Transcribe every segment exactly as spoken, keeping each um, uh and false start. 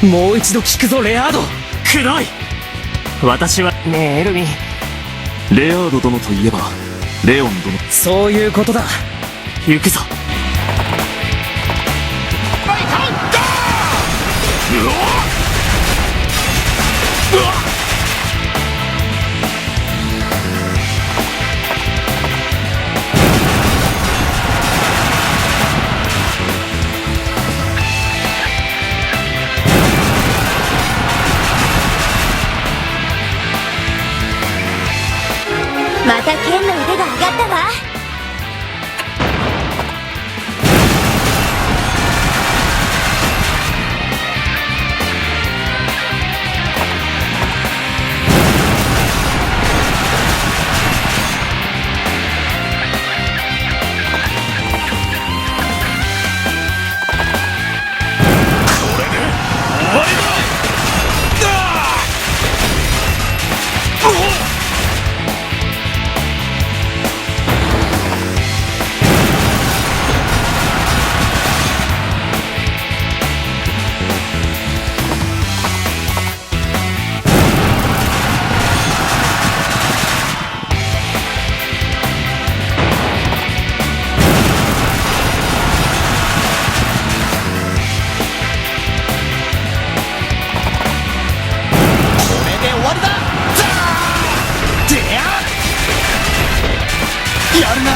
もう一度聞くぞ、レアード。くどい。私は、ねえ、エルミン。レアード殿といえば、レオン殿。そういうことだ。行くぞ。またケンの腕が上がったわ。これで終わりだ。でや、やるな。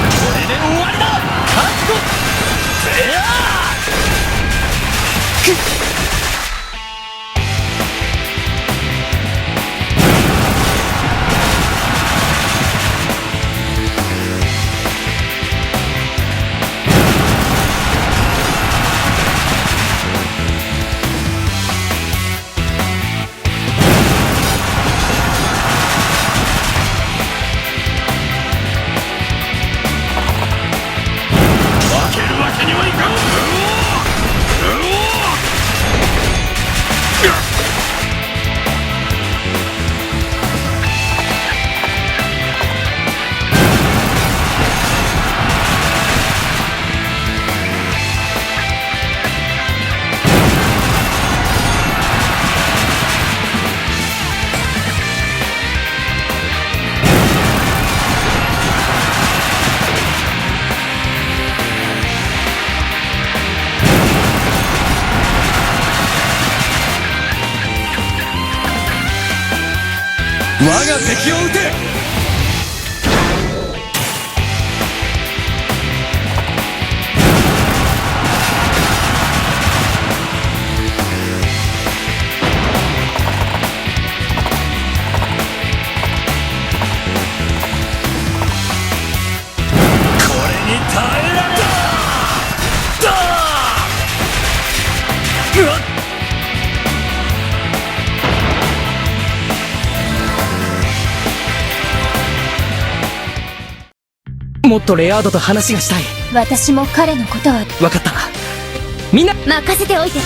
これで終わりだ。覚悟。いやー！負けるわけにはいかん。うおー！うおー！我が敵を討て！これに耐えられ！だ！だ！うわっ！もっとレアードと話がしたい。私も彼のことは。わかった。みんな。任せておいて。